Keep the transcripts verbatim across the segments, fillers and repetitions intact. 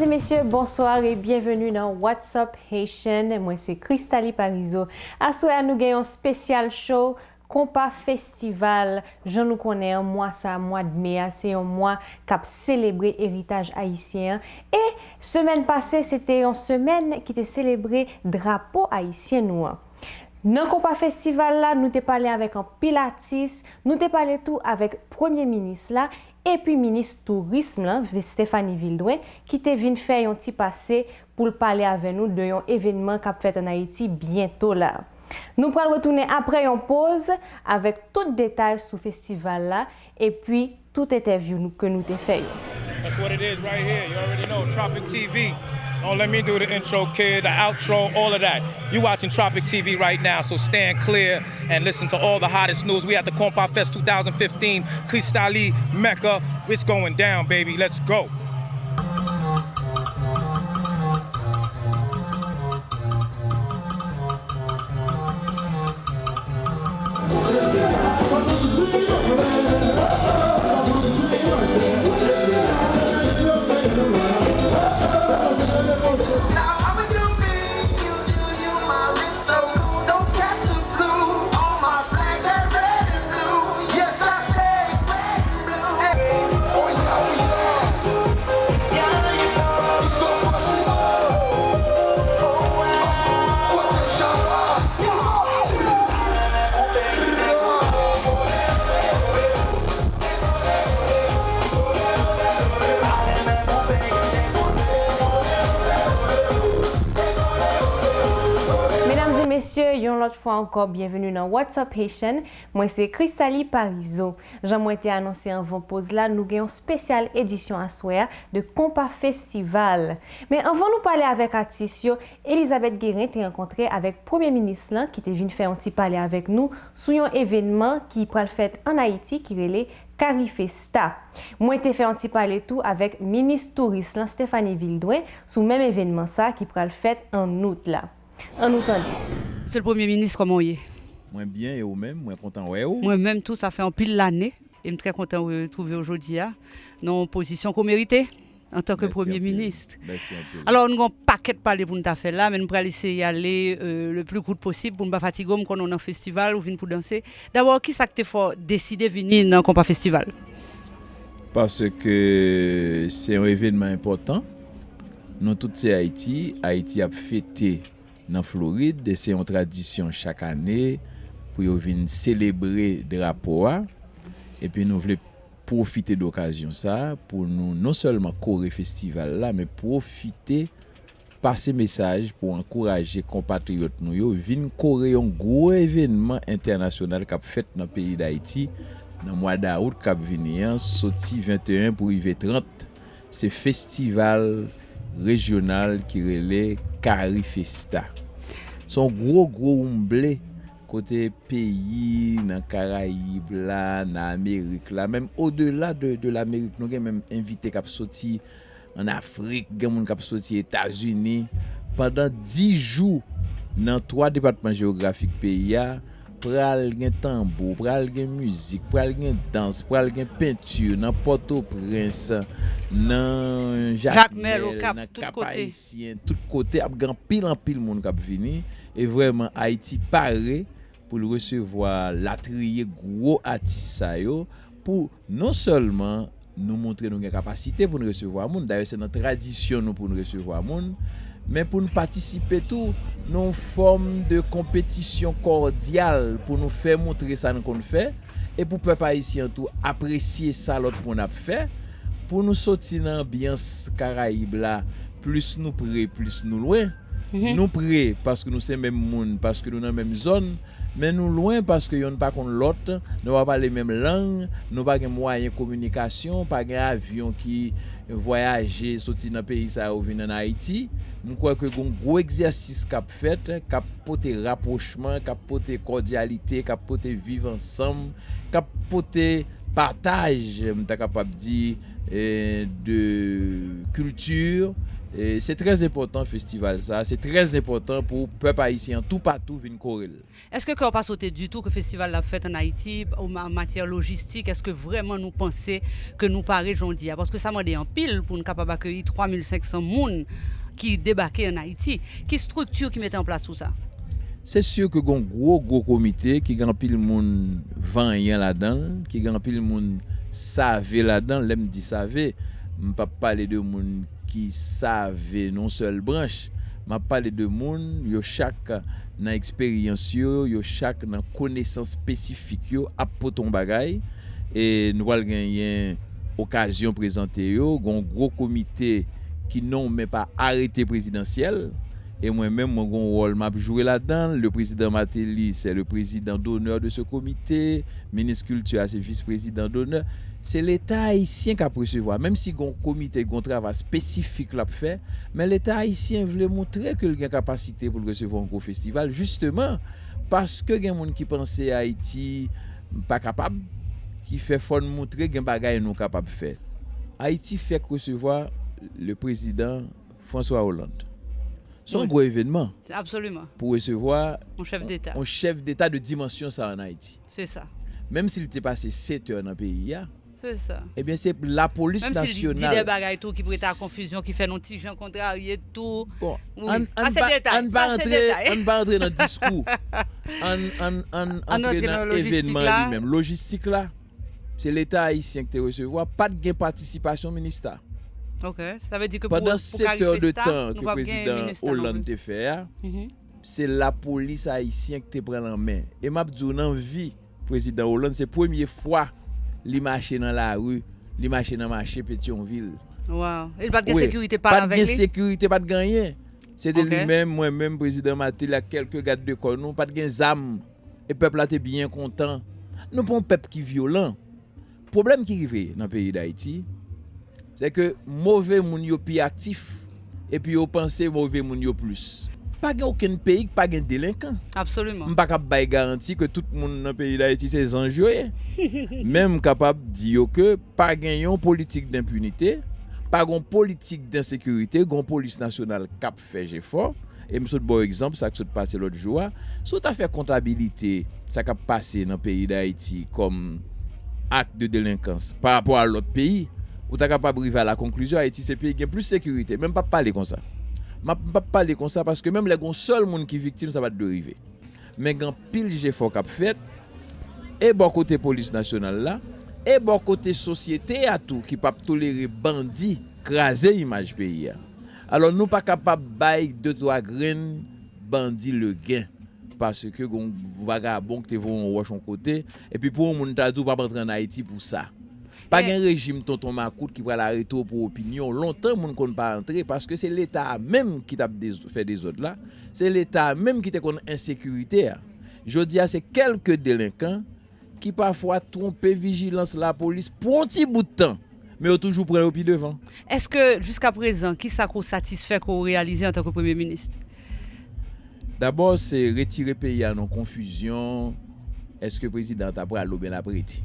Mesye, bonswa e byenveni nan What's Up Haitian. Mwen se Christalie Parizeau. Aswè a nou gen yon spesyal show Konpa Festival. Jan nou konnen an, mwa sa a, mwa d me a, se yon mwa k ap selebre eritaj ayisyen an. E semèn pase, se te yon semèn ki te selebre drapo ayisyen nou an. Nan Konpa Festival la, nou te pale avèk anpil atis, nou te pale tou avèk Premye Minis la, epi Minis Tourism lan, Stephanie Villedrouin, ki te vin fè yon ti pase pou l pale avè nou de yon evènman k ap fèt ann Ayiti byento la. Nou pral retounen apre yon poz avèk tout detay sou festival la, epi tout entèvyou nou, ke nou te fè yo. That's what it is right here. You already know. Tropic T V. Don't let me do the intro, kid, the outro, all of that. You watching Tropic T V right now, so stand clear and listen to all the hottest news. We at the Compa Fest two thousand fifteen, Christalie Mecca. It's going down, baby. Let's go. Medam e mesye, yon lòt fwa ankò, byenveni nan What's Up Haitian. Mwen se Christalie Parizeau. Jan mwen te anonse anvan poz la, nou gen yon spesyal edisyon aswè a de Konpa Festival. Men anvan nou pale avèk atis yo, Elizabeth Guérin te rankontre avèk Premye Minis lan ki te vin fè yon ti pale avèk nou sou yon evènman ki pral fèt ann Ayiti ki rele Carifesta. Mwen te fè yon ti pale tou avèk Minis Touris lan, Stephanie Villedrouin, sou menm evènman sa ki pral fèt ann out la. Ann nou tande. Mesye Premye Minis, kòman w ye? Mwen byen, e ou menm? Mwen kontan wè w. Mwen menm tou, sa fè anpil lane e m trè kontan retwouve w jodi a nan yon pozisyon ke w merite antanke Premye Minis. Alò, nou gen yon pakèt pale pou n ta fè la, men nou pral eseye ale le pli kout posib pou n pa fatige w. M konnen w nan festival, ou vin pou danse. Dabò, kisa k te fè w deside vini nan Konpa Festival? Paske se yon evènman enpòtan. Nou tout se Ayiti. Ayiti ap fete nan Florid. Se yon tradisyon chak ane pou yo vin selebre drapo a. Epi nou vle pwofite de okazyon sa a pou nou non sèlman kore festival la, men pwofite pase mesaj pou ankouraje konpatriyòt nou yo vin kore yon gwo evènman entènasyonal k ap fèt nan peyi Dayiti nan mwa dawout k ap vini an, soti venteyen pou rive trant. Se festival rejyonal ki rele Carifesta. Se yon gwo, gwo woumble kote peyi nan Karayib la, nan Amerik la, menm odela de, de Lamerik, nou gen menm envite k ap soti ann Afrik, gen moun k ap soti Etazini. Pandan dis jou, nan twa depatman jewografik peyi a, pral gen tanbou, pral gen mizik, pral gen dans, pral gen penti nan Pòtoprens, nan Jakmèl, nan Kap Ayisyen, tout kote ap gen anpil, anpil moun k ap vini. E vrèman, Ayiti pare pou l resevwa latriye gwo atis sa yo, pou non sèlman nou montre nou gen kapasite pou n resevwa moun, dayè se nan tradisyon nou pou n resevwa moun, men pou n patisipe tou nan yon fòm de konpetisyon kòdyal pou nou fè montre sa n konn fè, e pou pèp ayisyen an tou apresye sa lòt moun ap fè, pou nou soti nan anbyans Karayib la, plis nou pre, plis nou lwen. Nou pre paske nou se menm moun, paske nou nan menm zòn, men nou lwen paske yonn pa konn lòt, nou pa pale menm lang, nou pa gen mwayen kominikasyon, pa gen avyon ki vwayaje soti nan peyi sa yo vin ann Ayiti. M kwè ke gon gwo egzèsis k ap fèt, k ap pote rapwochman, k ap pote kòdyalite, k ap pote viv ansanm, k ap pote pataj, m ta kapab di, de kilti, E se trè enpòtan festival sa, se trè enpòtan pou pèp ayisyen an toupatou vin kore l. Èske kè w pa sote ditou ke festival la ap fèt ann Ayiti, o ma-, an matyè lojistik, èske vrèman nou panse ke nou pare jan w di a? Paske sa mande anpil pou n kapab akeyi twa mil senk san moun ki debake ann Ayiti. Ki estrikti ki mete an plas pou sa? Se si ke gen yon gwo, gwo komite ki gen anpil moun vanyan ladan l, ki gen anpil moun save ladan l. Lè m di save, m p ap pale de moun ki save nan yon sèl branch. M ap pale de moun, yo chak nan eksperyans yo, yo chak nan konesans espesifik yo ap pote yon bagay. E nou pral genyen okazyon prezante yo. Gen yon gwo komite ki nonmen pa arete prezidansyèl. E mwen menm, mwen gen yon wòl m ap jwe ladan l. Le président Martelly, c'est le président d'honneur de ce comité. Minis kilti a, se vis prezidan d'honneur. Se Leta ayisyen k ap resevwa. Menm si gen yon komite, gen yon travay espesifik l ap fè, men Leta ayisyen vle montre ke l gen kapasite pou l resevwa yon gwo festival, jisteman, paske gen moun ki panse Ayiti pa kapab, ki fè fò n montre gen bagay nou kapab fè. Ayiti fèk resevwa le président François Hollande. Se yon gwo evènman pou resevwa yon chèf deta de dimansyon sa ann Ayiti. Se sa. Menm si l te pase sèt è nan peyi a, se sa. Ebyen, se lapolis nasyonal. Menm si l di de bagay tou ki prete a konfizyon, ki fè n yon ti jan kontrarye tou. Bon, ann pa antre nan diskou. Ann, ann, ann antre nan evènman an li menm. Lojistik la, se Leta ayisyen ki te resevwa, pa t gen patisipasyon minista. Ok, sa vle di ke pou, pandan pou sèt è de tan ke prezidan Hollande te fè a, se lapolis ayisyen ki te pran l an men. E m ap di w, nan vi prezidan Hollande, se premye fwa li mache nan lari, li mache nan mache Petyonvil. Wow. E li pa t gen sekirite pale avèk li? Pa t gen sekirite, pa t gen anyen. Se te li menm, mwen menm, prezidan Martelly ak kèlke gad de kò nou, pa t gen zam. E pèp la te byen kontan. Nou pa yon pèp ki vyolan. Pwoblèm ki rive nan peyi Dayiti, se ke move moun yo pi aktif, epi yo panse move moun yo plis. Pa gen okenn peyi ki pa gen delenkan. Absoliman. M pa kab bay garanti ke tout moun nan peyi Dayiti se zanj yo ye. Men m kapab di yo ke pa gen yon politik denpinite, pa gen yon politik densekirite, gen yon polis nasyonal k ap fè jefò. E m sot ba w egzanp sa k sot pase lòt jou a. Si w ta fè kontabilite sa k ap pase nan peyi Dayiti kòm ak de delenkans pa rapò a lòt peyi, ou ta kapab rive a la konklizyon Ayiti se peyi ki gen plis sekirite. Men m p ap pale konsa. M ap, m p ap pale konsa paske menm lè gen yon sèl moun ki viktim, sa pa t dwe rive. Men gen anpil jefò k ap fèt, e bò kote polis nasyonal la, e bò kote sosyete a tou ki p ap tolere bandi kraze imaj peyi a. Alò, nou pa kapab bay de twa grenn bandi legen, paske gen yon vagabon ki te voye yon wòch yon kote, epi pou yon moun ta di w p ap antre ann Ayiti pou sa. Pa gen rejim tonton makout ki pral arete w pou opinyon. Lontan, moun konn pa antre, paske se Leta a menm ki t ap dez-, fè dezòd la, se Leta a menm ki te konn ensekirite a. Jodi a, se kèlke delenkan ki pafwa twonpe vijilans lapolis pou yon ti bout tan, men yo toujou pran yo pi devan. Èske, jiskaprezan, kisa ke w satisfè ke w reyalize antanke premye minis? Dabò, se retire peyi a nan konfizyon. Èske prezidan an ta pral oubyen l ap rete?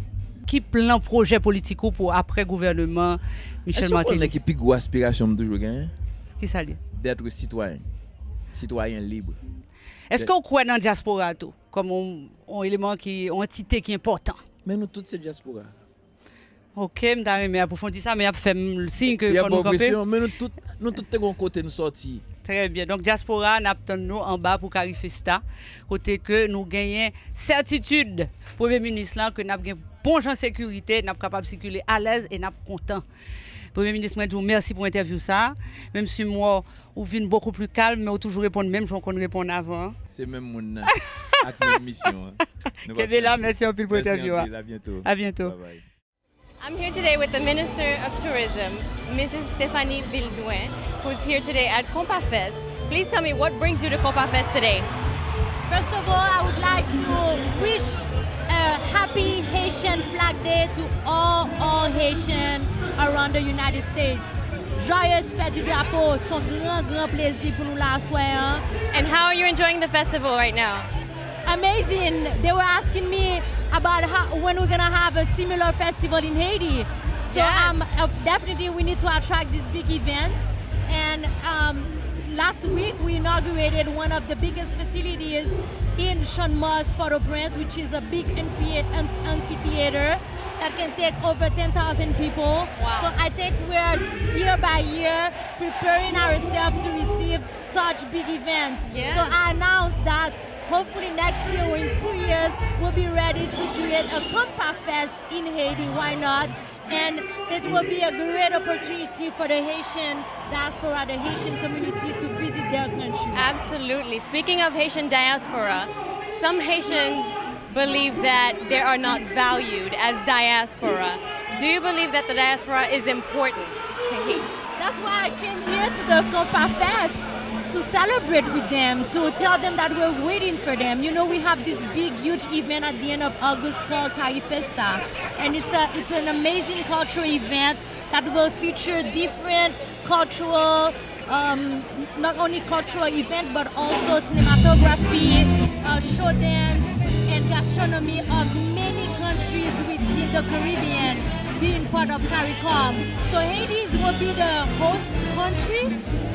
Ki plan, pwojè politik ou pou apre gouvèneman Michel Martelly? Èske w konnen ki pi gwo aspirasyon m toujou genyen? Kisa l ye? D'être citoyen. Sitwayen lib. Èske w kwè nan dyaspora tou? Kòm yon, yon eleman ki, yon antite ki enpòtan. Men nou tout se dyaspora. Ok, m ta renmen apwofondi sa, men y ap fè m siy ke fò nou kanpe. Men nou tout, nou tout te gen yon kote n sòti. Trè byen. Donk, dyaspora, n ap tann nou anba pou Carifesta, kote ke nou genyen sètitid Premye Minis lan ke n ap gen bon jan sekirite, n ap kapab sikile alèz e n ap kontan. Premye Minis, mwen di w mèsi pou entèvyou sa. Menm si m wè w, ou vin bokou pli kalm, men ou toujou reponn menm jan w konn reponn avan. Se menm moun nan. Ak menm misyon an. Kenbe la, mèsi anpil pou entèvyou a. Mèsi anpil, a byento. A byento. Bye bye. I'm here today with the Minister of Tourism, Missus Stephanie Villedouin, who's here today at Compas Fest. Please tell me what brings you to Compas Fest today. First of all, I would like to wish a happy Haitian Flag Day to all, all Haitian around the United States. Joyeux Fête du Drapeau, se yon gran, gran plezi pou nou la aswè an. And how are you enjoying the festival right now? Amazing. They were asking me about how, when we're gonna have a similar festival in Haiti. So, yeah, um, uh, definitely we need to attract these big events. And um, last week we inaugurated one of the biggest facilities in Chann Mòs, Port-au-Prince, which is a big amphi- am- amphitheater that can take over ten thousand people. Wow. So I think we're year by year preparing ourselves to receive such big events. Yeah. So I announced that hopefully next year or in two years, we'll be ready to create a Compa Fest in Haiti. Why not? And it will be a great opportunity for the Haitian diaspora, the Haitian community to visit their country. Absolutely. Speaking of Haitian diaspora, some Haitians believe that they are not valued as diaspora. Do you believe that the diaspora is important to Haiti? That's why I came here to the Compa Fest to celebrate with them, to tell them that we're waiting for them. You know, we have this big, huge event at the end of August called Carifesta, and it's a it's an amazing cultural event that will feature different cultural, um, not only cultural event but also cinematography, uh, show dance, and gastronomy of many countries within the Caribbean being part of CARICOM. So Haiti will be the host country,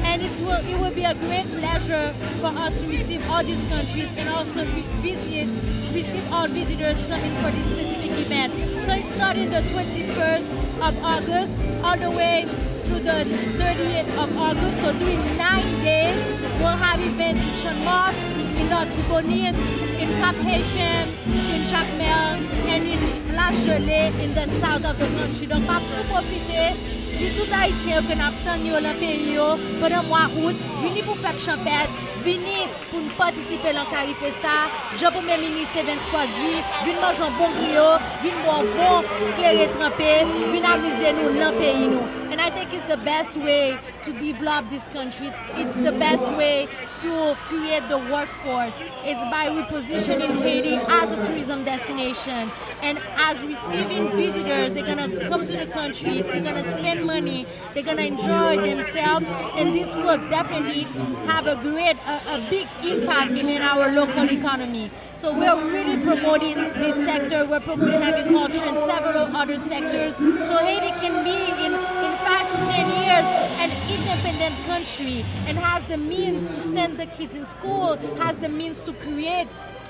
and it will it will be a great pleasure for us to receive all these countries and also re- visit receive all visitors coming for this specific event. So it's starting the twenty-first of August all the way through the thirtieth of August. So during nine days, we'll have events in Chann Mòs, in Latibonit, in Cap Haitian, in Jacmel, and in Place Gelée in the south of the country. Donk, m ap tou pwofite di tout Ayisyen yo ke n ap tann yo nan peyi yo pandan mwa out, vini pou fèt chanpèt, vini pou n patisipe nan Carifesta, jan Premye Minis Evans Paul di, vin manje yon bon griyo, vin bwè yon bon kleren tranpe, vin amize nou nan peyi nou. And I think it's the best way to develop this country. It's, it's the best way to create the workforce. It's by repositioning Haiti as a tourism destination and as receiving visitors. They're gonna come to the country, they're gonna spend money, they're gonna enjoy themselves, and this will definitely have a great, a, a big impact in, in our local economy. So we're really promoting this sector. We're promoting agriculture and several other sectors. So Haiti can be in, in five to ten years an independent country and has the means to send the kids in school, has the means to create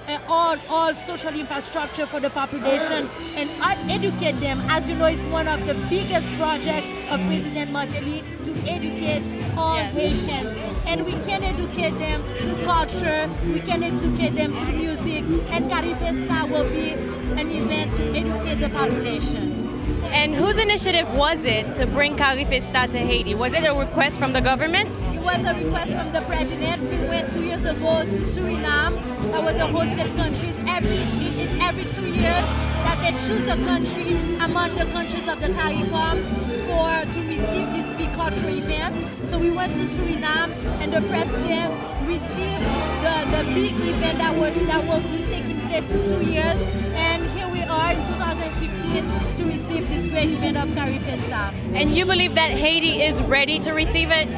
uh, all, all social infrastructure for the population and ed- educate them. As you know, it's one of the biggest projects of President Martelly to educate all Yes. Haitians. And we can educate them through culture, we can educate them through music, and Carifesta will be an event to educate the population. And whose initiative was it to bring Carifesta to Haiti? Was it a request from the government? It was a request from the president. We went two years ago to Suriname. That was a hosted country. Every, it is every two years that they choose a country among the countries of the CARICOM for to receive this big cultural event. So we went to Suriname, and the president received the, the big event that was that will be taking place in two years. And here we are in two thousand fifteen to receive this great event of Carifesta. And you believe that Haiti is ready to receive it?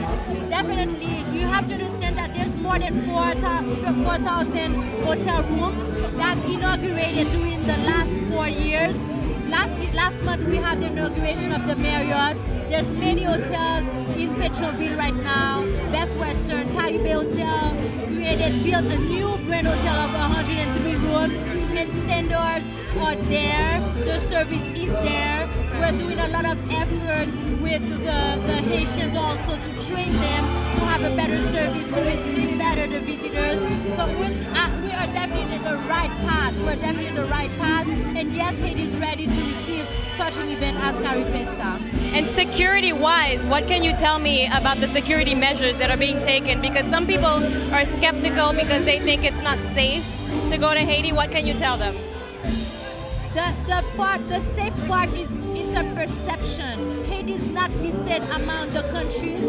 Definitely, you have to understand that there's more than four thousand hotel rooms that inaugurated during the last four years. Last last month we had the inauguration of the Marriott. There's many hotels in Petyonville right now. Best Western, Caribe Hotel created, built a new brand hotel of one hundred three rooms, and standards are there. The service is there. We're doing a lot of effort with the, the Haitians also to train them to have a better service, to receive better the visitors. So we're, uh, we are definitely in the right path. We're definitely in the right path. And yes, Haiti is ready to receive such an event as Carifesta. And security wise, what can you tell me about the security measures that are being taken? Because some people are skeptical because they think it's not safe to go to Haiti. What can you tell them? The, the part, the safe part is it's a perception. Haiti is not listed among the countries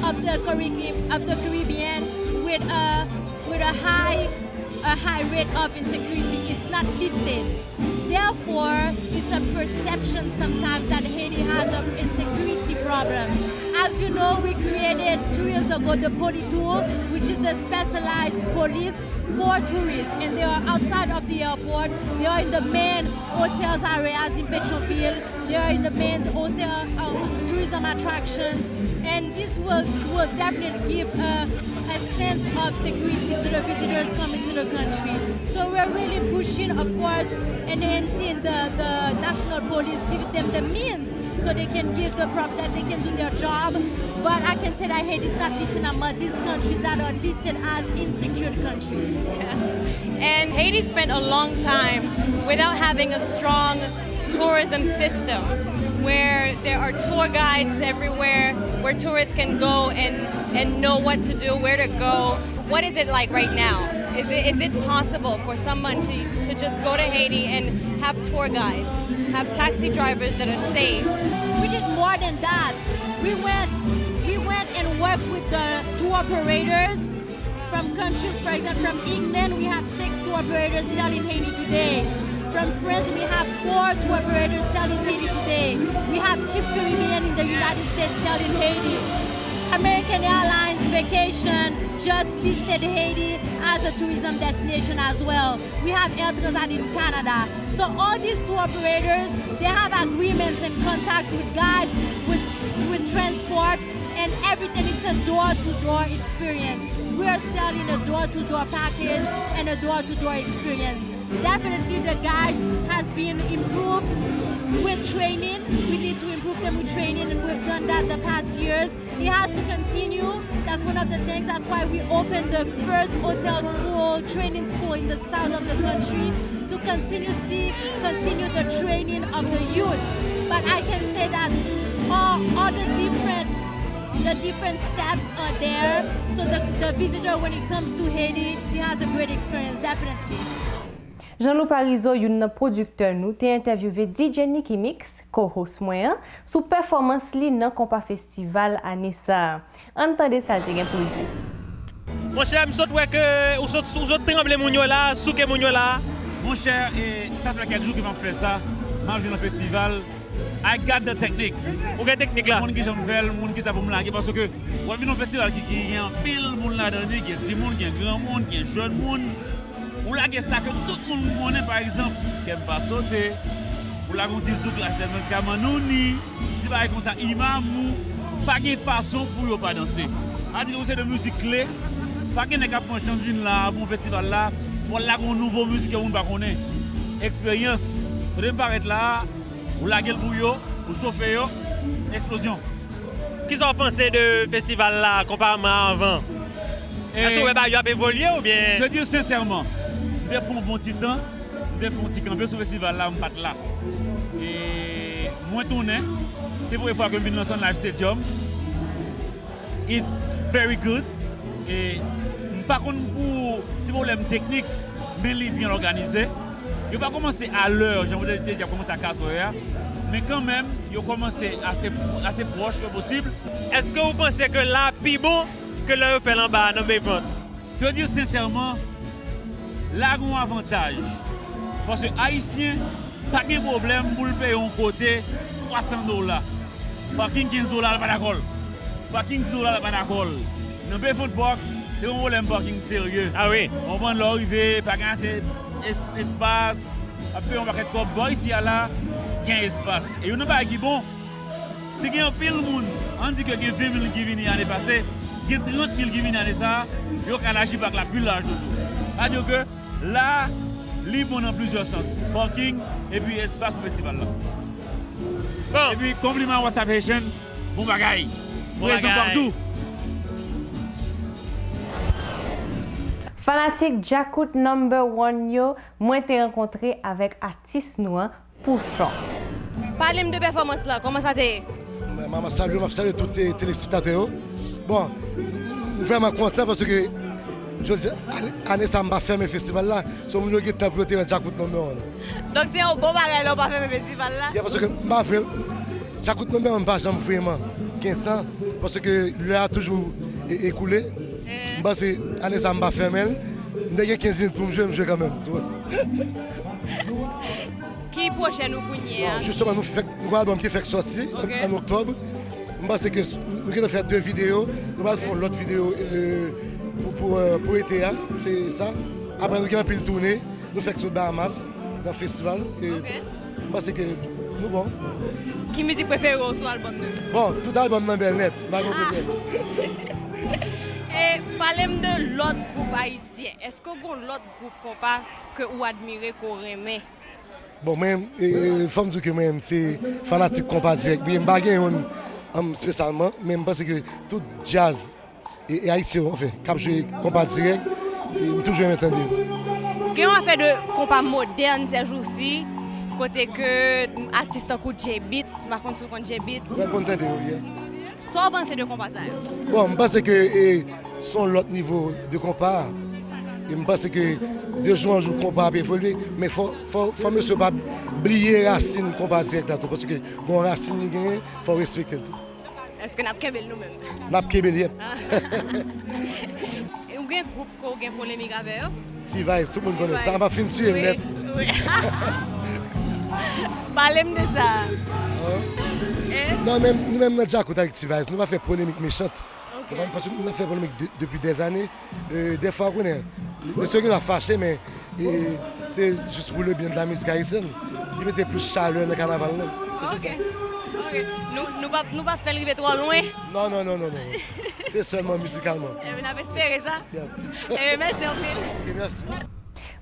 of the Caribbean, of the Caribbean with a with a high a high rate of insecurity. It's not listed. Therefore, it's a perception sometimes that Haiti has an insecurity problem. As you know, we created two years ago the Politour, which is the specialized police for tourists, and they are outside of the airport. They are in the main hotels areas in Petyonville. They are in the main hotel, um, tourism attractions. And this will, will definitely give a, a sense of security to the visitors coming to the country. So we're really pushing, of course, enhancing the, the national police, giving them the means so they can give the prop that they can do their job. But I can say that Haiti is not listed among these countries that are listed as insecure countries. And Haiti spent a long time without having a strong tourism system where there are tour guides everywhere, where tourists can go and, and know what to do, where to go. What is it like right now? Is it, is it possible for someone to, to just go to Haiti and have tour guides, have taxi drivers that are safe? We did more than that. We went, we went and worked with the tour operators from countries, for example, from England, we have six tour operators selling Haiti today. From France, we have four tour operators selling Haiti today. We have Cheap Caribbean in the United States selling Haiti. American Airlines Vacation just listed Haiti as a tourism destination as well. We have Air Transat in Canada. So all these tour operators, they have agreements and contacts with guides, with, with transport, and everything is a door-to-door experience. We are selling a door-to-door package and a door-to-door experience. Definitely the guides has been improved with training. We need to improve them with training, and we've done that the past years. It has to continue. That's one of the things. That's why we opened the first hotel school, training school in the south of the country to continuously continue the training of the youth. But I can say that all, all the different the different steps are there. So the, the visitor, when it comes to Haiti, he has a great experience, definitely. Jean-Loup Parizeau, youn nan pwodiktè nou, te entèvyouve D J Nicky Mix, co-host mwen an, sou pèfòmans li nan konpa festival ane sa a. Ann tande sa l te gen pou l di. Monchè, m sot wè ke ou sot, ou sot tranble moun yo la, souke moun yo la. Monchè, e, sa fè kèk jou ke m ap fè sa. M ap jwe nan festival. I got the techniques. Ou gen teknik la. Moun ki jan m fè l, moun ki sa pou m lage, paske w ap vin nan festival ki, ki gen anpil moun ladan li, gen timoun, gen granmoun, gen jèn moun. Ou lage sa ke tout moun konnen, pa egzanp, kè m pa sote, ou lage yon ti zouk la, se medikaman nou ni, ti bagay konsa, imam ou, pa gen fason pou yo pa danse. Sa di ke yon seri de mizik kle, pa gen nèg k ap pran chans vin la, pou yon festival la, pou al lage yon nouvo mizik ke moun pa konnen. Eksperyans. Kote m parèt la a, ou lage l pou yo, ou chofe yo, eksplozyon. Kisa w panse de festival la konpareman a avan? Èske w wè bagay yo ap evolye oubyen? Je te di sensèman, m te fè yon bon ti tan, m te fè yon ti kanpe sou festival la, m pa t la. E mwen tounen, se premye fwa ke m vin nan Sun Life Stadium. It's very good. E m pa konn pou ti pwoblèm teknik, men li byen òganize. Yo pa kòmanse a lè, jan w te di, y ap kòmanse a katrè a. Men kanmenm, yo kòmanse ase, ase pwòch ke posib. Èske w panse ke la pi bon ke lè yo fè l anba a nan Bay Front? Te di sensèman, la gen yon avantaj. Paske Ayisyen pa gen pwoblèm pou l peye yon kote twa san dola. Paking kenz dola, l pa dakò l. Paking dis dola, l pa dakò l. Nan Bay Front Park, te gen yon pwoblèm paking serye. Ah wi. Ou konprann, lè w rive, pa gen ase es-, espas, ap peye yon pakèt kòb. Bò isi a la, gen espas. E youn nan bagay ki bon, si gen anpil moun, ann di ke gen ven mil ki vini ane pase, gen trant mil ki vini ane sa a, yo ka laji pak la pi laj toujou. Sa di ke la, li bon nan plizyè sans. Paking, epi espas pou festival la. Bon. Epi konpliman WhatsApp Haitian, bon bagay. Bon Prezan bagay. Patou. Fanatik Djakout Number One yo, mwen te rankontre avèk atis nou an, Pouchon. Pale m de pèfòmans la, kòman sa te ye? Mwen, mwen salye, m ap salye tout te- telespektatè yo. Bon, m vrèman kontan paske jodi ane, ane sa m pa fèmen festival la. So moun yo gen tan pou yo te wè Djakout Number One. Donk se yon bon bagay lè w pa fèmen festival la. Ya, paske m pa vre Djakout Number One m pa janm vrèman gen tan paske lè a toujou e- ekoule. M panse ane sa m pa fèmen l. M te gen kenz minit pou m jwe, m jwe kanmenm. Ki pwojè nou kounye a? Bon, jisteman, nou fèk, nou gen yon albòm ki fèk sòti an, Ok. an oktòb. M panse ke s- nou gentan fè de videyo. Nou pral fè yon lòt videyo e, pou, pou, e, pou ete a. Se sa. Apre, nou gen anpil toune. Nou fèk sot Bahamas, nan festival. E Ok. m panse ke m Bon. Ki mizik prefere w sou albòm nan? Bon, tout albòm nan bèl nèt. M pa gen pwoblèm. E pale m de lòt gwoup ayisyen. Èske w gen lòt gwoup konpa ke ou admire, ke w renmen? Bon, mwen, e, e, fò m di ke mwen, se fanatik konpa dirèk. Byen, m pa gen youn um, espesyalman, men m panse ke tout djaz e, e ayisyen yo, anfen, k ap jwe konpa dirèk, e m toujou renmen tande yo. Gen yon afè de konpa modèn sèjousi, kote ke atis tankou J-Beatz, m pa konn si w konn J-Beatz. Mwen konn tande yo, yeah. Sa w panse de konpa sa yo? Bon, m panse ke e, se yon lòt nivo de konpa. E m panse ke de jou an jou konpa ap evolye, men fò, fò, fò mesye yo pa bliye rasin konpa dirèk la tou, paske gen yon rasin li genyen, fò w respekte l tou. Èske n ap kenbe l nou menm? N ap kenbe l, yèp. Ou gen gwoup ke w gen polemik avè yo? T-Vice, tout moun konnen sa, m ap fin tiye l nèt. Pale m de sa. Non, men nou menm nan Djakout avèk T-Vice, nou pa fè polemik mechan. Konprann? Paske nou ap fè polemik depi dèzane. Dèfwa, ou konnen, mesye yo genlè fache, men e, se jis pou le byen de la mizik ayisyèn. Li mete plis chalè nan kanaval lan. Se se sa. Nou, nou p ap, nou p ap fè l rive twò lwen. Non, non, non, non, non. Se sèlman mizikalman. Ebyen, n ap espere sa. Yep. Ebyen, mèsi anpil. Ok, mèsi.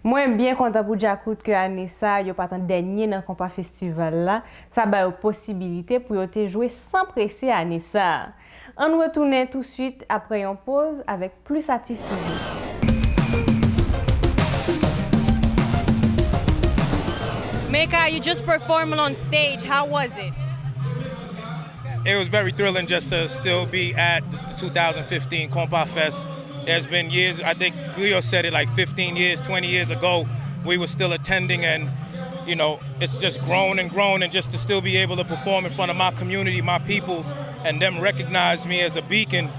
Mwen byen kontan pou Djakout ke ane sa yo pa t an dènye nan konpa festival la. Sa ba yo posibilite pou yo te jwe san prese ane sa. Ann retounen touswit apre yon poz avèk plis atis toujou. Meka, you just performed on stage. How was it? It was very thrilling just to still be at the two thousand fifteen Compas Fest. There's been years, I think Griot said it like fifteen years, twenty years ago, we were still attending and, you know, it's just grown and grown and just to still be able to perform in front of my community, my peoples, and them recognize me as a beacon,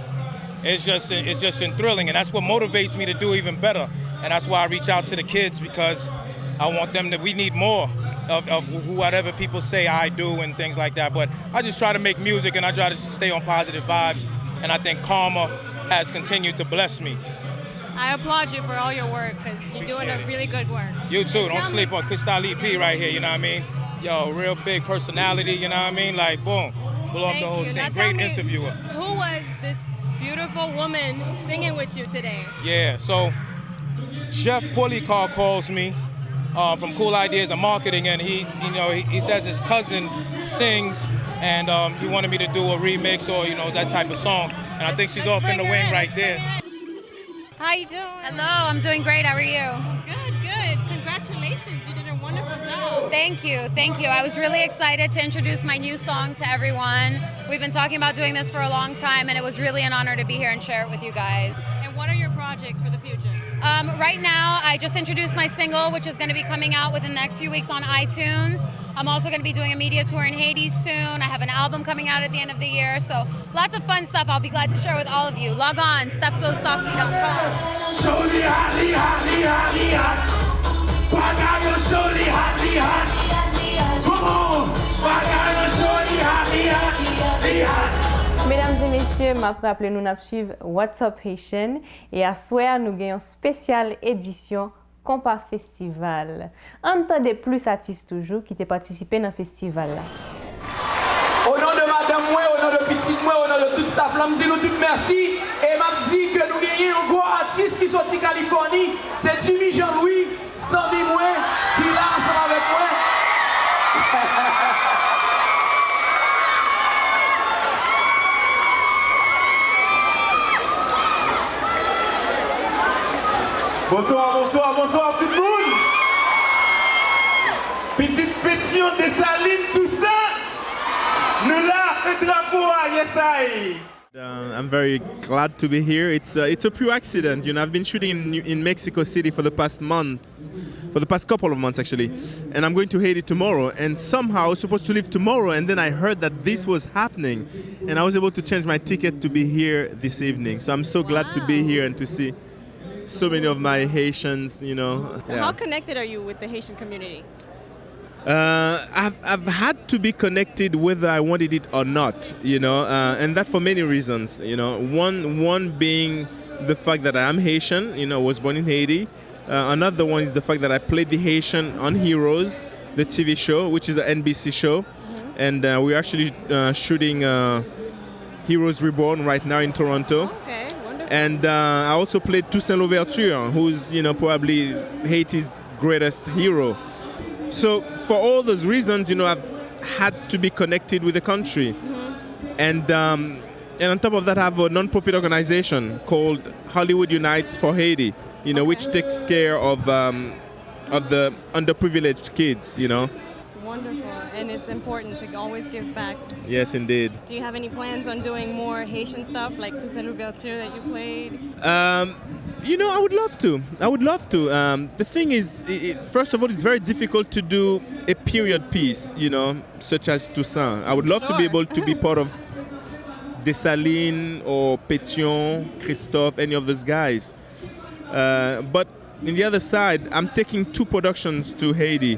it's just, it's just thrilling and that's what motivates me to do even better. And that's why I reach out to the kids because I want them to, we need more of, of whatever people say I do and things like that. But I just try to make music and I try to stay on positive vibes. And I think karma has continued to bless me. I applaud you for all your work because you're doing a really good work. You too. Don't sleep on Cristal E P right here, you know what I mean? Yo, real big personality, you know what I mean? Like, boom, blow up the whole scene. Great interviewer. Who was this beautiful woman singing with you today? Yeah, so Jeff Policar calls me uh, from Cool Ideas and Marketing, and he, you know, he, he says his cousin sings, and um, he wanted me to do a remix or you know that type of song, and I think she's off in the wing right there. How you doing? Hello, I'm doing great. How are you? Good, good. Congratulations. You did a wonderful job. Thank you. Thank you. I was really excited to introduce my new song to everyone. We've been talking about doing this for a long time, and it was really an honor to be here and share it with you guys. And what are your projects for the future? Um, right now, I just introduced my single, which is going to be coming out within the next few weeks on iTunes. I'm also going to be doing a media tour in Haiti soon. I have an album coming out at the end of the year. So lots of fun stuff I'll be glad to share with all of you. Log on, stuff so saucy dot com. Show li hot, li hot, li hot, li hot. Bagay yo show li hot, li hot. Come on. Bagay yo show li hot, li hot, li hot. Medam e mesye, m ap raple nou n ap swiv What's Up Haitian e aswè a nou gen yon espesyal edisyon Konpa Festival. Ann tande plis atis toujou ki te patisipe nan festival la. O non de madanm mwen, o non de pitit mwen, o non de tout staff lan, m di nou tout mèsi e m ap di ke nou genyen yon gwo atis ki soti Kalifòni, se Jimmy Jean Louis, zanmi mwen, ki la ansanm avèk mwen. Bonswa, bonswa, bonswa tout moun. Pitit Petyon, Desalin, tousa. Nou la, fè drapo a, yes I. Uh, I'm very glad to be here. It's uh, it's a pure accident. You know, I've been shooting in, in Mexico City for the past month, for the past couple of months actually, and I'm going to Haiti tomorrow. And somehow I was supposed to leave tomorrow, and then I heard that this was happening, and I was able to change my ticket to be here this evening. So I'm so glad to be here and to see so many of my Haitians. You know. So how connected are you with the Haitian community? Uh, I've, I've had to be connected whether I wanted it or not, you know, uh, and that for many reasons, you know. One, one being the fact that I am Haitian, you know, was born in Haiti. Uh, another one is the fact that I played the Haitian on Heroes, the T V show, which is an N B C show, and uh, we're actually uh, shooting uh, Heroes Reborn right now in Toronto. Okay, wonderful. And uh, I also played Toussaint Louverture, who's you know probably Haiti's greatest hero. So for all those reasons, you know, I've had to be connected with the country, and um, and on top of that, I have a non-profit organization called Hollywood Unites for Haiti, you know, which takes care of um, of the underprivileged kids, you know. Wonderful. And it's important to always give back. Yes, indeed. Do you have any plans on doing more Haitian stuff like Toussaint Louverture that you played? Um, you know, I would love to. I would love to. Um, the thing is, i i- first of all, it's very difficult to do a period piece, you know, such as Toussaint. I would love to be Sure. able to be part of Dessalines or Pétion, Christophe, any of those guys. Uh, but in the other side, I'm taking two productions to Haiti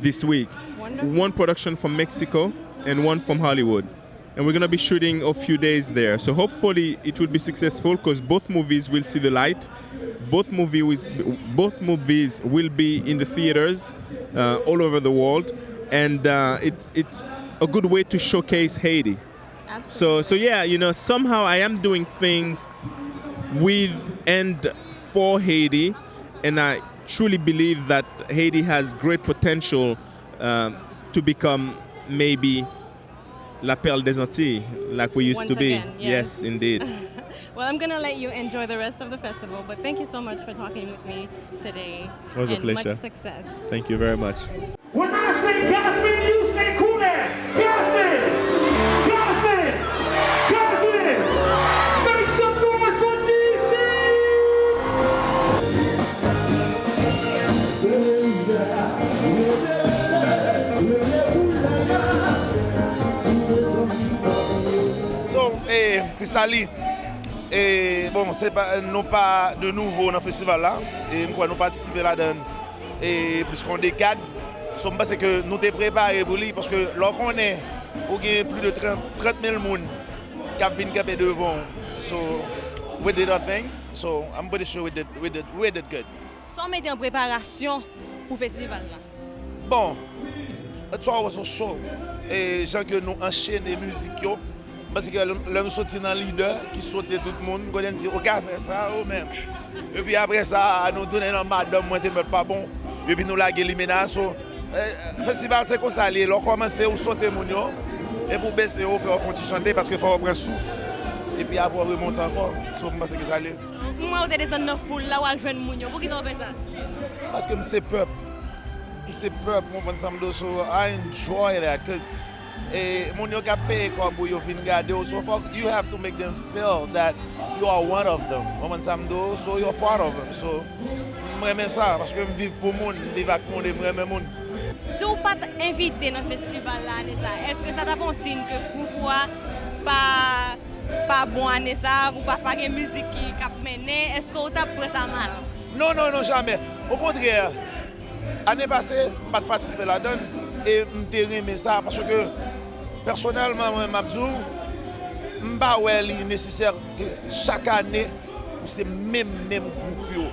this week. Wonderful. One production from Mexico and one from Hollywood. And we're going to be shooting a few days there. So hopefully it will be successful because both movies will see the light. Both movies, both movies will be in the theaters uh, all over the world, and uh, it's it's a good way to showcase Haiti. So so yeah, you know, somehow I am doing things with and for Haiti, and I truly believe that Haiti has great potential um, to become maybe La Perle des Antilles, like we used Once to be. Again, yes. Yes, indeed. Well, I'm gonna let you enjoy the rest of the festival, but thank you so much for talking with me today. It was a And much pleasure. Success. Thank you very much. When I say Gazzman, you say Koulè. Gazzman! Gazzman! Gazzman! Make some noise for D C! So, eh, Christaly, eh, bon, se pa, nou pa de nouvo nan festival la. E m kwè nou patisipe ladan e plis ke yon dekad. So, m panse ke nou te prepare pou li, paske lè w konnen ou gen plis de trant mil moun k ap vin kanpe devan w. So, we did our thing. So, I'm pretty sure we did, we did, we did good. Sa w mete an preparasyon pou festival la? Bon, it's always a show. E jan ke nou anchene mizik yo, m panse ke lè, lè nou soti nan lidè ki sote tout moun, konnen di, ou ka fè sa ou menm. Epi apre sa, nou tounen nan madanm mwen te mèt pa bon. Epi nou lage limena. So, eh, festival se konsa li ye. Lè w kòmanse, ou sote moun yo. Epi ou bese yo, ou fè yo fè yon ti chante paske fò yo pran souf. Epi apre ou remonte ankò. So, m panse ke sa li ye. M wè ou te desann nan foul la, w al jwenn moun yo. Poukisa w fè sa? Paske m se pèp. M se pèp, ou konprann sa m di w, so I enjoy that, 'cause, eh, moun yo k ap peye kòb ou yo vin gade w, so fòk you have to make them feel that you are one of them, ou konprann sa m di w, so you're part of them, so m renmen sa, paske m viv pou moun, m viv ak moun e m renmen moun. Si w pa t envite nan festival la ane sa, èske sa t ap yon siy ke gwoup ou a pa, pa bon ane sa, ou pa, pa gen mizik ki, k ap mennen, èske w t ap pran sa mal? Non, non, non, jamè. Okontrè, ane pase, m pa t patisipe ladan l e m te renmen sa paske, pèsonèlman, mwen, m ap di w, m pa wè li nesesè ke chak ane pou se menm, menm gwoup yo.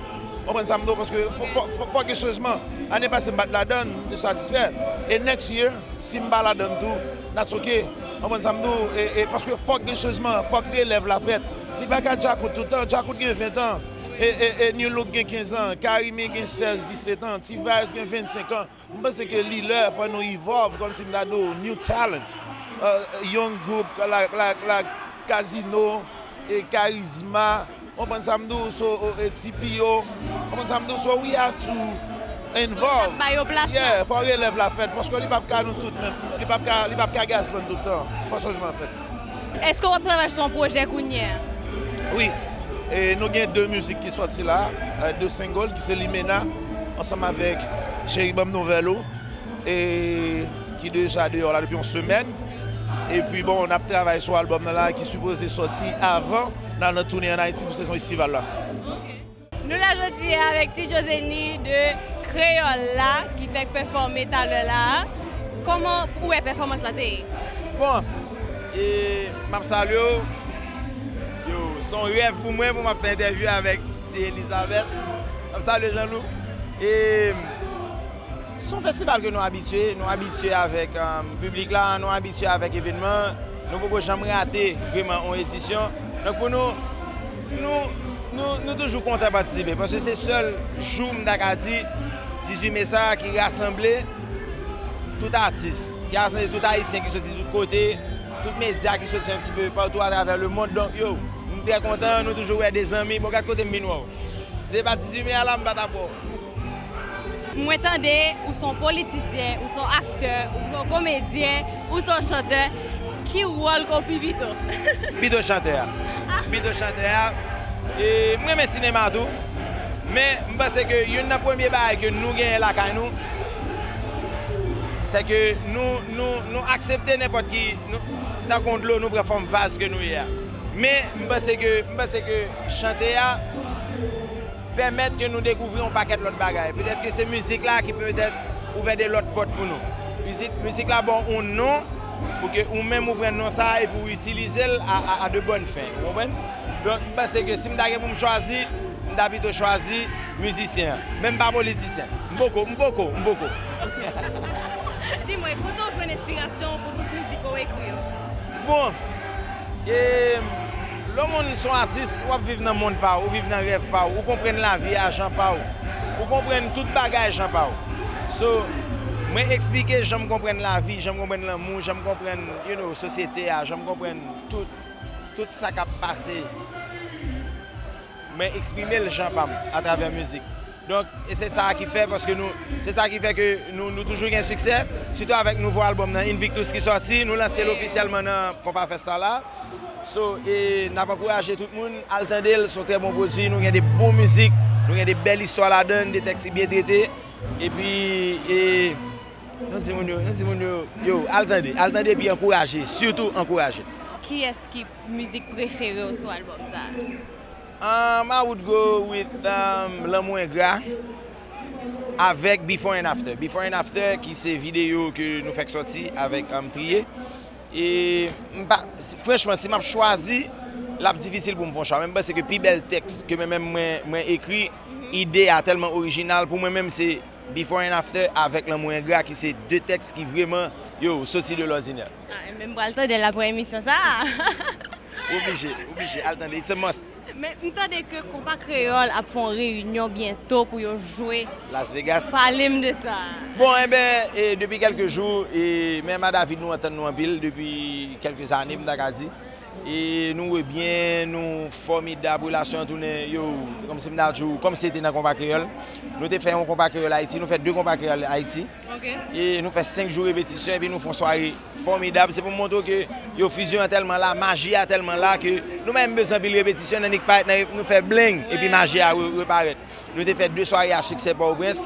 Ou konprann sa m di w? Paske fò, fò, fò, fò gen chanjman. Ane pase, m pa t ladan l, m te satisfè. E next year, si m pa ladan l tou, that's okay. Ou konprann sa m di w? E, e paske fòk gen chanjman, fòk relèv la fèt. Li pa ka Djakout tout tan. Djakout gen ven tan. E, e, e New Look gen kenz an, Karimi gen sèz, disèt an, T-Vice gen vennsenk an. M panse ke li lè fò nou evolve, kòmsi m ta di w, new talents. Uh, young group, like, like, like Casino, e Charisma, ou konprann sa m di w, so, e, e T P O, ou konprann sa m di w, so we have to involve. Ba yo plas la. Yeah, fò relèv la fèt, paske li p ap ka nou tout menm, li p ap ka, li p ap ka Gazzman tout tan, fò chanjman fèt. Èske w ap travay sou yon pwojè kounye a? Wi. E nou gen de mizik ki sòti la, e, de single, ki se Limena, ansanm avèk Cheri Ban M Nouvèl Ou, e ki deja deyò la depi yon semèn. Epi bon, n ap travay sou albòm nan la ki sipoze sòti avan n al nan tounen ann Ayiti pou sezon estival la. Nou la jodi a avèk Ti Djozeni de Kreyòl la ki fèk pèfòme talè la a. Kòman ou wè pèfòmans la te ye? Bon, e, m ap salye w. Yo, se yon rèv pou mwen pou m ap fè entèvyou avèk Ti Elizabeth. M ap salye Jean-Loup. E Se yon festival ke nou abitye, nou abitye avèk, um, piblik la, nou abitye avèk evènman, nou poko janm rate vrèman yon edisyon. Donk pou nou, nou, nou, nou toujou kontan patisipe, paske se sèl jou, m ta ka di, dizuit me sa a ki rasanble tout atis, ki rasanble tout Ayisyen ki soti tout kote, tout medya ki soti yon ti pe patou atravè lemonn. Donk, yo, m trè kontan, nou toujou wè de zanmi. Bon, gad kote m vin wè w. Se pa dizuit me a la, m pa t ap wè w. Mwen tande, ou se yon politisyen, ou se yon aktè, ou se yon komedyen, ou se yon chantè. Ki wòl ke w pi pito? Pito chantè a. Pito chantè a. E, m renmen sinema tou. Men, m panse ke youn nan premye bagay ke nou genyen lakay nou, se ke nou, nou, nou aksepte nenpòt ki, nou, tankou yon dlo, nou pran fòm vaz ke nou ye a. Men, m panse ke, m panse ke chante a pèmèt ke nou dekouvri yon pakèt lòt bagay. Petèt ke se mizik la ki petèt ouvè de lòt pòt pou nou. Mizik, mizik la ba w yon non, pou ke ou menm ou pran non sa a epi w itilize l a, a, a de bòn fen. Ou konprann? Donk, m panse ke si m ta gen pou m chwazi, m ta pito chwazi mizisyen an. Men m pa politisyen. M poko, m poko, m poko. Di mwen, kote w jwenn enspirasyon w pou tout mizik ke w ekri yo? Bon, e, lè w moun se yon atis, w ap viv nan mond pa w, ou viv nan rèv pa w, ou konprann lavi a jan pa w, ou konprann tout bagay jan pa w. So, mwen eksplike jan m konprann lavi, jan m konprann lanmou, jan m konprann, you know, sosyete a, jan m konprann tout, tout sa k ap pase. Mwen eksprime l jan pa m atravè mizik. Donk, e se sa ki fè, paske nou, se sa ki fè ke nou, nou toujou gen siksè, sitou avèk nouvo albòm nan, Invictus, ki sòti, nou lanse l ofisyèlman nan Konpa Festa la. So, e n ap ankouraje tout moun, al tande l, se yon trè bon pwodui, nou gen de bon mizik, nou gen de bèl istwa ladan l, de tèks ki byen trete. Epi, e, nou di moun yo, nou di moun yo, yo, al tande, al tande epi ankouraje, sitou ankouraje. Kiyès ki mizik prefere w sou albòm sa a? Um, I would go with, um, Lanmou Engra avèk Before and After. Before and After, ki se videyo ke nou fèk sòti avèk, um, Triye. E m pa, si, franchman, si m ap chwazi, l ap difisil pou m fè yon chwa. Men m panse ke pi bèl tèks ke mwen menm mwen, mwen ekri, ide a tèlman orijinal. Pou mwen menm, se Before and After avèk Lanmou Engra, ki se de tèks ki vrèman, yo, soti de lòdinè. Ah, men m pral tande l apre emisyon sa a. Oblije, oblije, al tande, it's a must. Men m tande ke Konpa Kreyòl ap fè yon reyinyon byento pou yo jwe Las Vegas. Pale m de sa. Bon, enben, e, depi kèlke jou, e, men M A David, nou antann nou anpil depi kèlke zane, m ta ka di. E nou rebyen, nou fòmidab, relasyon an tounen, yo, kòmsi m ta di w, kòmsi se te nan Konpa Kreyòl. Nou te fè yon Konpa Kreyòl Ayiti, nou fè de Konpa Kreyòl Ayiti. Ok. E nou fè senk jou repetisyon, epi nou fè yon sware fòmidab. Se pou m montre w ke, yo, fizyon an tèlman la, maji a tèlman la, ke nou pa menm bezwen anpil repetisyon, nan nik parèt, nan, nou fè bleng, epi maji a re-, reparèt. Nou te fè de sware a siksè Pòtoprens,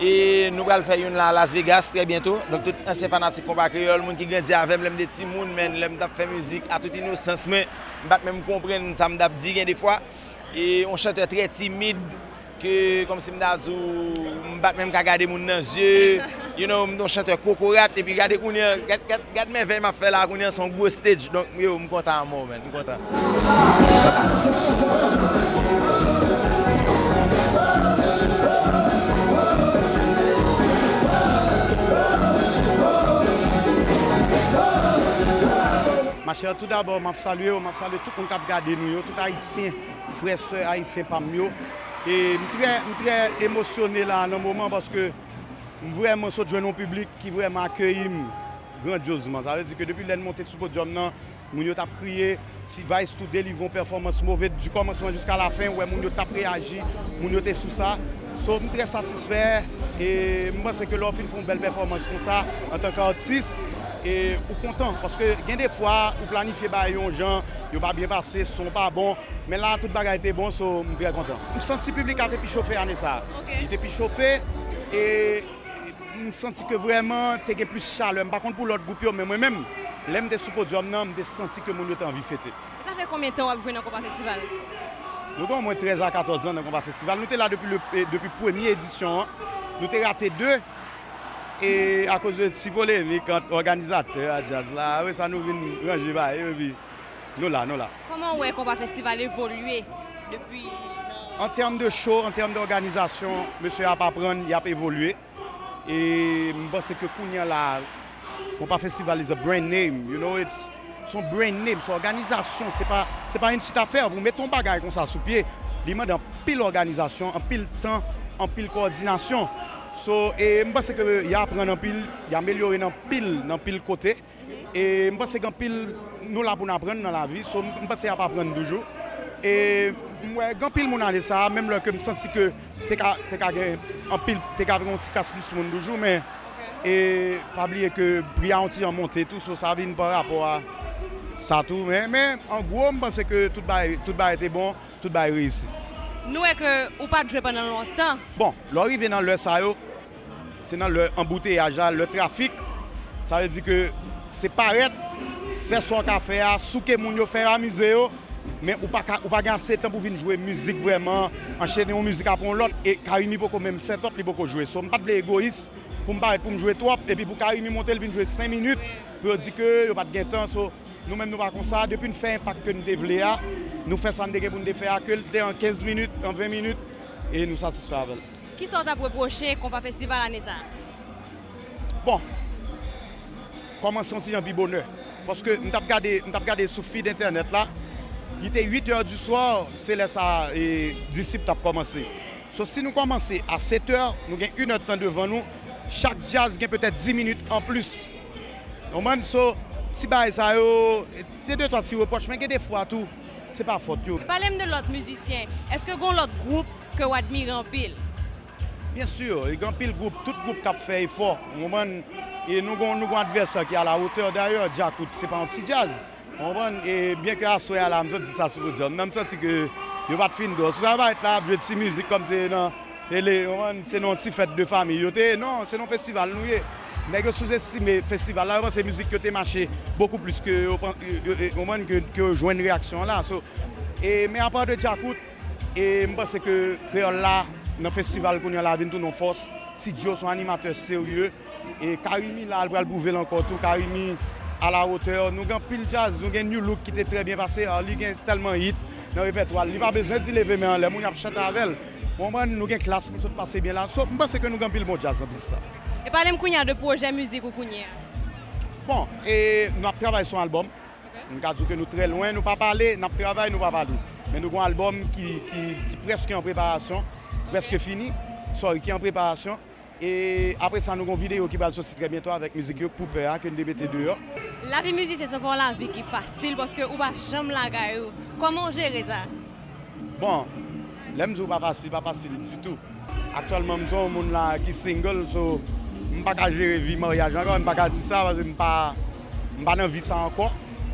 e nou pral fè youn la Las Vegas trè byento. Donk, tout ansyen fanatik Konpa Kreyòl, moun ki grandi avè m, lè m te timoun, men, lè m t ap fè mizik, a tout inosans mwen, m pa t menm konprann sa m t ap di gen de fwa. E yon chantè trè timid, ke, kòmsi m ta di w, m pa t menm ka gade moun nan zye, you know, m t yon chantè kokorat, epi gade kounye a, gad, gad, gad mèvèy m ap fè la, kounye a se yon gwo stage, donk, yo, m kontan anmò, man, m kontan. Machè, tou dabò, m ap salye w, m ap salye tout moun k ap gade nou yo, tout Ayisyen, frè, sè Ayisyen pa m yo. E m trè, m trè emosyone la nan moman paske m vrèman sot jwenn yon piblik ki vrèman akeyi m grandyozman. Sa vle di ke depi lè n monte sou podyòm nan, moun yo t ap kriye, T-Vice tou delivre yon pèfòmans move du kòmansman jiska lafen, ou wè moun yo t ap reyaji, moun yo te sou sa. So, m trè satisfè, e m panse ke lè w fin fè yon bèl pèfòmans konsa, antanke atis, e ou kontan, paske gen de fwa, ou planifye bagay yon jan, yo pa byen pase, son pa bon, men la, tout bagay te bon, so, m trè kontan. M santi piblik la te pi chofe ane sa a. Ok. Li te pi chofe, e m santi ke vrèman te gen plis chalè. M pa konn pou lòt gwoup yo, men mwen menm, lè m te sou podyòm nan, m te santi ke moun yo te anvi fete. E sa fè konbyen tan w ap jwe nan Konpa Festival? Nou gen omwen trèz a katòz an nan Konpa Festival. Nou te la depi le, e, depi premye edisyon an. Nou te rate de, e akoz de ti polemik ant òganizatè a djaz la, apre sa nou vin ranje bagay yo, epi nou la, nou la. Kòman w wè Konpa Festival evolye depi nan... An tèm de show, an tèm de òganizasyon, mesye ap aprann, y ap evolye. E m panse ke kounye a la, Konpa Festival is a brand name, you know, it's, se yon brand name, se yon òganizasyon, se pa, se pa yon ti afè pou w mete yon bagay konsa sou pye. Li mande anpil òganizasyon, anpil tan, anpil kowòdinasyon. So, e m panse ke y a aprann anpil, y a amelyore nan pil, nan pil kote. E m panse gen anpil, nou la pou n aprann nan lavi, so m m panse y ap aprann toujou. E m wè gen anpil moun ane sa a, menm lè ke m santi ke te ka, te ka gen anpil, te ka gen yon ti kas plis moun toujou, men e pa bliye ke pri a yon ti jan monte tou, so sa vin pa rapò a sa tou. Men, men an gwo, m panse ke tout bagay, tout bagay te bon, tout bagay reyisi. Nou wè ke ou pa t jwe pandan lontan. Bon, lè w rive nan lè sa yo, se nan lè anbouteyaj la, lè trafik. Sa vle di ke se parèt, fè sa w ka fè a, souke moun yo, fè yo amize yo, men ou pa ka, ou pa gen ase tan pou vin jwe mizik vrèman, anchene yon mizik apre yon lòt, e Carimi poko menm set up, li poko jwe. So, m pa t vle egoyis pou m parèt pou m jwe twòp, epi pou Carimi monte, l vin jwe senk minit, pou yo di ke yo pa t gen tan. So, nou menm nou pa konsa, depi n fè enpak ke n te vle a, nou fè sa n te gen pou n te fè a, ke l te an kenz minit, an ven minit, e nou satisfè avè l. Kisa w t ap repwoche Konpa Festival ane sa a? Bon, kòmanse yon ti jan pi bonè. Paske m t ap gade, m t ap gade sou feed entènèt la, li te uit è di swa, se lè sa, e, Disip t ap kòmanse. So, si nou kòmanse a sèt è, nou gen inèdtan devan nou, chak djaz gen petèt dis minit anplis. Konprann? So, ti bagay sa yo, se de twa ti repwòch, men gen de fwa tou, se pa fòt yo. Pale m de lòt mizisyen. Èske gen yon lòt gwoup ke w admire anpil? Byen si, gen anpil gwoup, tout gwoup k ap fè efò, ou konprann? E nou gon, nou gon advèsè ki alawotè. Dayè, Djakout, se pa yon ti djaz. Ou konprann? E byen ke aswè a la, m sot di sa sou podyòm nan, m santi ke yo pa t fin dò. Si sa va èt la, ap jwe ti mizik kòmsi nan, e le, ou konprann, se nan yon ti fèt de fanmi yo te ye. Non, se nan yon festival nou ye. Nèg yo souzestime festival la, yo panse mizik yo te mache bokou plis ke yo, yo, yo, yo, ou konprann, ke, ke yo jwenn reyaksyon an la. So, e, men apa de Djakout, e m panse ke kreyòl la, nan festival kounye a la, vin tounen yon fòs. Ti Djo se yon animatè serye. E Carimi la, l pral pwouve l ankò tou. Carimi alawotè. Nou gen anpil djaz, nou gen Nu Look ki te trè byen pase. Arly gen tèlman hit nan repètwa l, li pa bezwen di leve men anlè, moun yo ap chante avè l. Ou konprann? Nou gen Klass ki sot pase byen la. So, m panse ke nou gen anpil bon djaz anplis sa. E pale m kounye a de pwojè mizik ou kounye a. Bon, e nou ap travay sou yon albòm. M ka di w ke nou trè lwen, nou pa pale, n ap travay, nou pa pale. Men nou gen yon albòm ki, ki, ki prèske an preparasyon, prèske fini, sorry, ki an preparasyon. E apre sa, nou gen yon videyo ki pral soti trè byento avèk mizik Yo k pou pè a, ke n te mete deyò. Lavi mizisyen se pa yon lavi ki fasil, paske ou pa janm lagay ou. Kòman w jere sa? Bon, lè m di w pa fasil, pa fasil ditou. Aktyèlman, m se yon moun la ki single, so m pa ka jere vi maryaj ankò, m pa ka di sa, paske m pa, m pa nan vi sa ankò.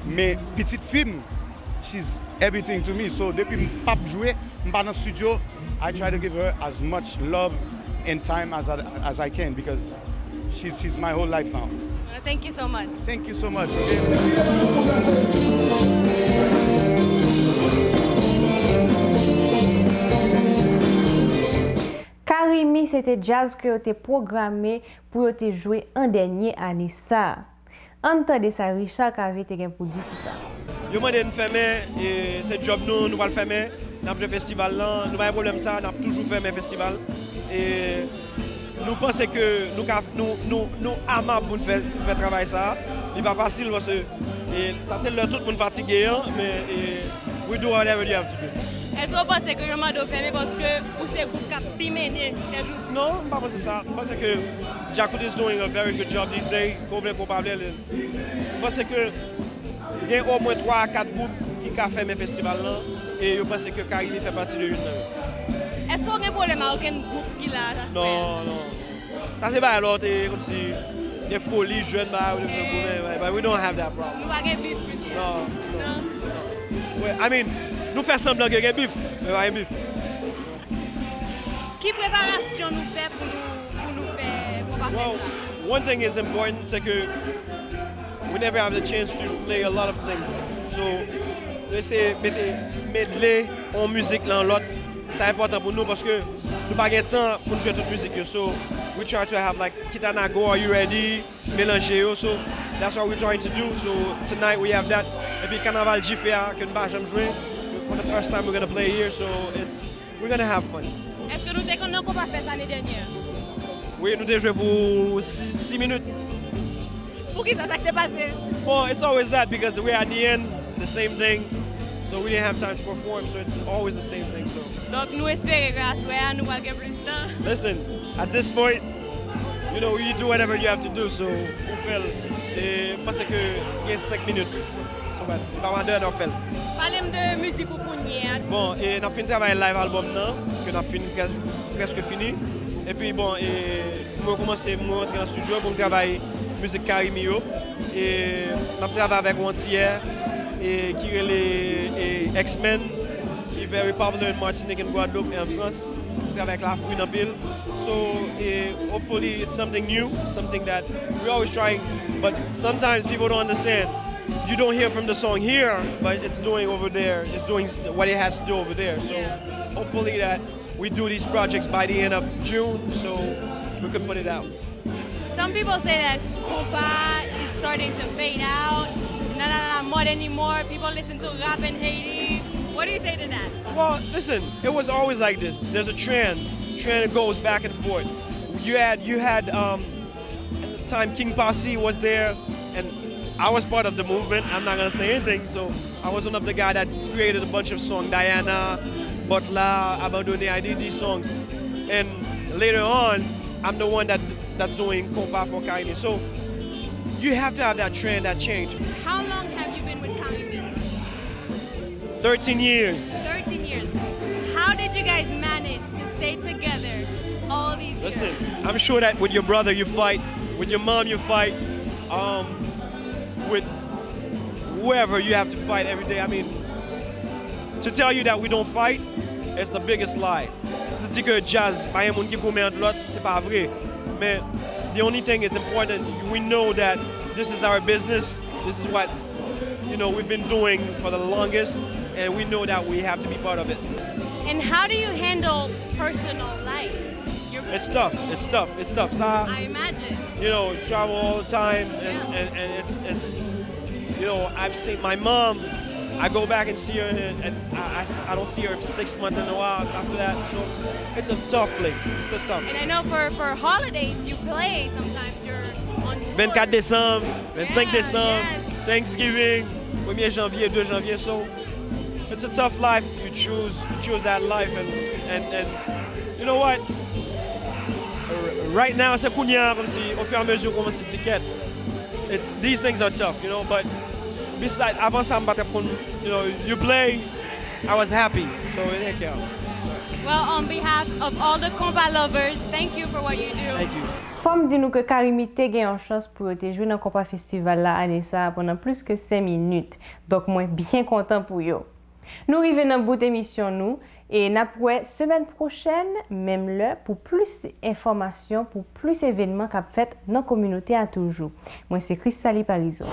Men pitit fi m, she's everything to me. So, depi m p ap jwe, m pa nan studio, I try to give her as much love and time as I, as I can, because she's, she's my whole life now. Uh, thank you so much. Thank you so much, okay? Carimi se te djaz ke yo te pwograme pou yo te jwe an dènye ane sa a. Ann tande sa Richard Cavé te gen pou di sou sa. Yo mande n fèmen, e se djòb nou, nou pral fèmen, n ap jwe festival lan, nou pa gen pwoblèm sa, n ap toujou fèmen festival. E nou panse ke nou ka, nou, nou, nou amab pou n fè, fè travay sa. Li pa fasil paske, e sa se lè tout moun fatige an, men, e, we do whatever you have to do. Èske w panse ke yo mande w fèmen paske ou se gwoup k ap pi mennen Sent Louis? Non, m pa panse sa. M panse ke Djakout is doing a very good job these days. Ke w vle, ke w pa vle, m panse ke gen omwen twa a kat gwoup ki ka fèmen festival lan, e yo panse ke Carimi fè pati de youn nan yo. Èske w gen pwoblèm ak okenn gwoup ki la, Jasper? Non, non, non. Sa se bagay lòt, e kòmsi gen foli, jèn, bagay, ou te bezwen goumen, but we don't have that problem. Nou pa gen bif? Non, non, non. Well, I mean, nou fè sanblan ke gen bif, men pa gen bif. Ki preparasyon nou fè pou nou, pou nou fè konpa fè sa? Well, one thing is important, se ke we never have the chance to play a lot of things. So, nou eseye mete medley yon mizik nan lòt. Sa enpòtan pou nou paske nou pa gen tan pou n jwe tout mizik yo. So, we try to have, like, Kitanago, Are You Ready? Melanje yo. So, that's what we're trying to do. So, tonight we have that. Epi Kanaval Dife a, ke n pa janm jwe. For the first time we're gonna play here. So, it's, we're gonna have fun. Èske nou te konn nan konpa fè sa ane dènyè? Wi, nou te jwe pou sis minit. Poukisa, sa k te pase? Well, it's always that because we're at the end, the same thing. So we didn't have time to perform, so it's always the same thing. So Donk, nou espere ke aswè a nou pral gen plis tan. Listen, at this point, you know, you do whatever you have to do, so ou fè l. E m panse ke gen senk minit. So, but, e pa madan n ap fè l. Pale m de mizik ou kounye a. Bon, e n ap fin travay live album nan, ke n ap fin près- prèske fini. Epi bon, e mwen kòmanse, mwen rantre nan studio pou m travay mizik Carimi yo. E n ap travay avèk yon Antiyè e ki rele e X-Men, ki very popular in Martinique and Guadeloupe and France. M travay avèk Lafouine anpil. So, e hopefully it's something new, something that we're always trying, but sometimes people don't understand. You don't hear from the song here, but it's doing over there. It's doing st- what it has to do over there. So hopefully that we do these projects by the end of June, so we could put it out. Some people say that konpa is starting to fade out. Not a la mode anymore. People listen to rap in Haiti. What do you say to that? Well, listen, it was always like this. There's a trend. Trend goes back and forth. You had you had um, at the time King Posse was there, and I was part of the movement. I'm not gonna say anything. So I was one of the guy that created a bunch of songs. Diana, Butler, Abandonné. I did these songs, and later on, I'm the one that that's doing konpa for Carimi. So you have to have that trend, that change. How long have you been with Carimi? Thirteen years. Thirteen years. How did you guys manage to stay together all these Listen, years? I'm sure that with your brother you fight, with your mom you fight, um, with whoever you have to fight every day. I mean, to tell you that we don't fight, it's the biggest lie. Pou di ke jazz pa gen moun ki goumen ant lòt, se pa vre. Men the only thing is important, we know that this is our business, this is what you know we've been doing for the longest, and we know that we have to be part of it. And how do you handle personal life? Your It's tough. It's tough. It's tough. Sa, I imagine. you know, travel all the time, and, Yeah. and, and it's it's you know, I've seen my mom. I go back and see her, and, and I, I s- I don't see her six months in a while after that. So it's a tough place. It's a tough. And I know for, for holidays you play sometimes. You're on tour. Vennkat desanm, vennsenk Yeah, desanm, yes. Thanksgiving, premye janvye, de janvye. So it's a tough life. You choose you choose that life, and and and you know what? R- Right now, se kounye a kòmsi, au fur et à mesure ou kòmanse ti kèt, it's, these things are tough, you know, but beside, avan sa, m pa t ap konn, you know, you play, I was happy, so it didn't care. Well, on behalf of all the konpa lovers, thank you for what you do. Thank you. Fò m di nou ke Carimi te gen yon chans pou yo te jwe nan konpa festival la ane sa a pandan plis ke senk minit. Donk mwen byen kontan pou yo. Nou rive nan bout emisyon nou e n ap wè semèn pwochèn, menm lè, pou plis enfòmasyon, pou plis evènman k ap fèt nan kominote a toujou. Mwen se Christalie Parizon.